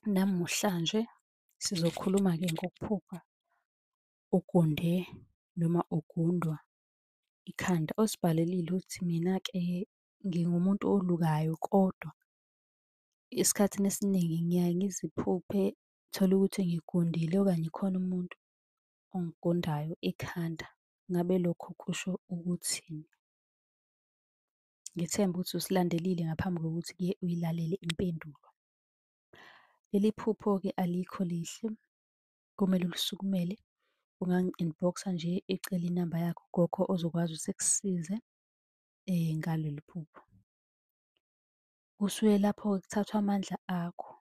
Namuhlanje sizokhuluma-ke ngokuphupha ugunde noma ugundwa ikhanda. Osibhalelile uthi, mina-ke ngingumuntu olukayo kodwa esikhathini esiningi ngiyaye ngiziphuphe, tholukuthi ngigundile okanye khona umuntu ongigundayo ikhanda. Ngabe lokho kusho ukuthini? Ngithemba ukuthi usilandelile ngaphambi kokuthi-ke uyilalele impendulo. Leli phupho-ke alikho lihle, kumele ulisukumele. Ungangi-inbox-a nje ecela inamba yakho ugogo ozokwazi ukuthi ekusize ngaleli phupho. Kusuke lapho-ke kuthathwa amandla akho.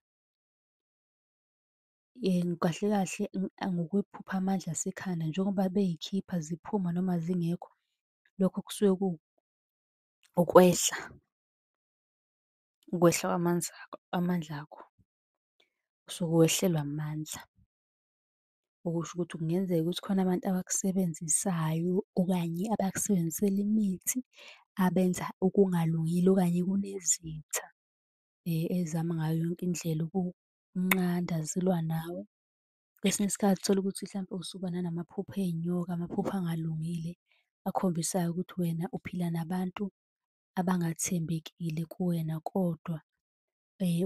Kahle kahle ngokwephupho amandla asekhanda njengoba beyikhipha ziphuma noma zingekho, lokho kusuke ukwehla, ukwehla amandla akho. Usuke wehlelwa amandla. Okusho ukuthi kungenzeka ukuthi khona abantu abakusebenzisayo okanye abakusebenzisela imithi, abenza okungalungile okanye kunezitha ey'zama ngayo yonke indlela ukukunqanda zilwa nawe. Kwesinye isikhathi uthole ukuthi hlampe usuba nanamaphupho ey'nyoka, amaphupho angalungile akhombisayo ukuthi wena uphila nabantu abangathembekile kuwena, kodwa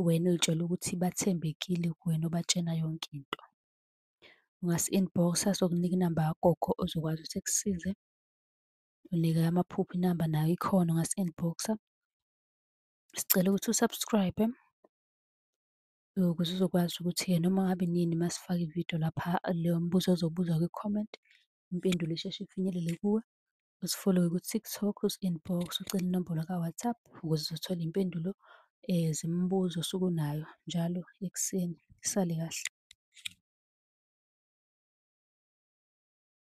wena uy'tshela ukuthi bathembekile kuwena, obatshena yonke into. Ungasi-inbox-a sokunika inamba kagogo ozokwazi ukuthi ekusize. Neyamaphupho inamba nayo ikhona, ungasi-inbox-a. Sicela ukuthi u-subscribe-e ukuze uzokwazi ukuthi-ke noma ngabe inini uma sifaka ividiyo lapha, leyo mbuzo ozobuzwa kwi-comment, impendulo isheshe ifinyelele kuwe. Usifolowe ku-TikTok, usi-inbox-e ucele inombolo ka-WhatsApp ukuze uzothola iy'mpendulo zemibuzo osuke unayo njalo ekuseni. Nisale kahle.